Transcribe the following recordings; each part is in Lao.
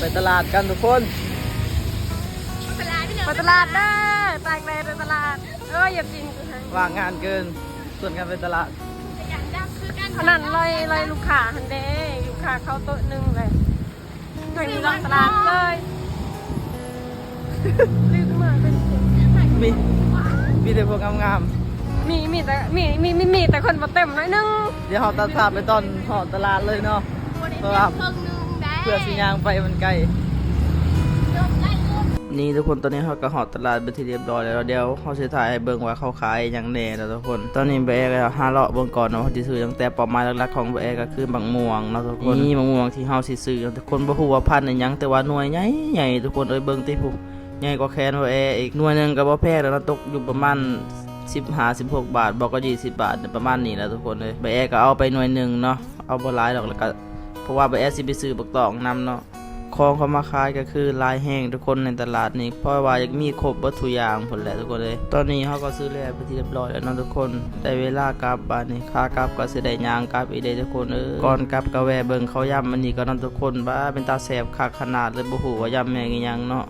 ໄປຕະຫຼາດກັນທຸກຄົນ ໄປຕະຫຼາດເດີ ຕາກແດດໄປຕະຫຼາດ ເອີຍ ຢ່າຕີນກູຫັ້ນ ວ່າງງານເກີນ ຊວນກັນໄປຕະຫຼາດ ອັນນັ້ນລອຍ ລອຍລູກຄ້າຫັ້ນເດ້ ລູກຄ້າເຂົ້າໂຕະໜຶ່ງເລີຍ ໄປຕະຫຼາດເລີຍ ລືມມາເປັນ ມີ ມີແຕ່ພວກງາມໆ ມີ ມີແຕ່ ມີ ມີ ມີ ມີແຕ່ຄົນບໍ່ເຕັມໜ້ອຍໜຶ່ງ ດຽວເຮົາຕັດພາບໄປຕອນຮອດຕະຫຼາດເລີຍເນາະ ເພາະວ່າເພື່ອຊິຍ່າງໄປມັນໄກ ນີ້ທຸກຄົນ ຕອນນີ້ເຮົາກໍຮອດຕະຫຼາດເປັນທີ່ຮຽບຮ້ອຍແລ້ວ ດຽວເຮົາຊິຖ່າຍໃຫ້ເບິ່ງວ່າເຂົາຂາຍຫຍັງແດ່ເນາະທຸກຄົນ ຕອນນີ້ບ່າວແອກໍຫາເລາະເບິ່ງກ່ອນເນາະ ວ່າເຮົາຊິຊື້ຫຍັງ ແຕ່ເປົ້າໝາຍຫຼັກໆຂອງບ່າວແອກໍຄືບັກມ່ວງເນາະທຸກຄົນ ນີ້ບັກມ່ວງທີ່ເຮົາຊິຊື້ເນາະທຸກຄົນ ບໍ່ຮູ້ວ່າພັນອີ່ຫຍັງ ແຕ່ວ່າໜ່ວຍໃຫຍ່ໆ ທຸກຄົນເອີຍ ເບິ່ງຕິຜູ້ ໃຫຍ່ກວ່າແຂນບ່າວແອອີກ ໜ່ວຍໜຶ່ງກໍບໍ່ແພງແລ້ວເນາະ ຕົກຢູ່ປະມານສິບຫ້າ ສິບຫົກບາດ ບໍ່ກໍຊາວບາດ ປະມານນີ້ແຫຼະທຸກຄົນເອີຍ ບ່າວແອກໍເອົາໄປໜ່ວຍໜຶ່ງເນາະ ເອົາບໍ່ຫຼາຍດອກ ແລ້ວກໍ ເພາະວ່າບ່າວແອຊິໄປຊື້ບັກຕອງນຳເນາະ ຂອງເຂົາມາຂາຍກໍຄືຫຼາຍແຮງທຸກຄົນ ໃນຕະຫຼາດນີ້ ເພາະວ່າຢາກມີຄົບເບິດທຸກຢ່າງພຸ້ນແຫຼະທຸກຄົນເອີຍ ຕອນນີ້ເຮົາກໍຊື້ແລ້ວເປັນທີ່ຮຽບຮ້ອຍແລ້ວເນາະທຸກຄົນ ໄດ້ເວລາກັບບາດນີ້ ຂາກັບກໍຊິໄດ້ຍ່າງກັບອີກເດ້ທຸກຄົນເອີຍ ກ່ອນກັບກໍແວ່ເບິ່ງເຂົ້າຢຳອັນນີ້ກ່ອນເນາະທຸກຄົນ ວ້າ ເປັນຕາແຊບຄັກຂະໜາດເລີຍ ບໍ່ຮູ້ວ່າຢຳແມ່ນອີ່ຫຍັງເນາະ.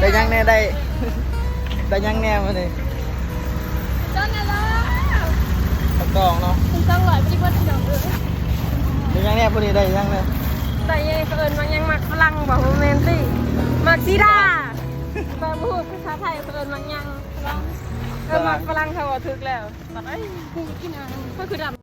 ໄດ້ຫຍັງແດ່ ໄດ້ ໄດ້ຫຍັງແດ່ມື້ນີ້? ຕົ້ນນະລະ ບັກຕອງເນາະ ເປັນສອງຮ້ອຍບໍ່ໄດ້ເບິດພີ່ນ້ອງເອີຍ ໄດ້ຫຍັງແດ່ຜູ້ນີ້ ໄດ້ຫຍັງແດ່? ໄດ້ຫຍັງ ເຂົາເອີ້ນໝາກຫຍັງ ໝາກຝຣັ່ງບໍ່? ບໍ່ແມ່ນຕິ ໝາກສີດາ ຂ້ອຍບໍ່ຮູ້ພາສາໄທ ເຂົາເອີ້ນໝາກຫຍັງ ເອີ ໝາກຝຣັ່ງ ເຂົາເວົ້າຖືກແລ້ວ ເອີຍ ເຂົາຄືດຳ.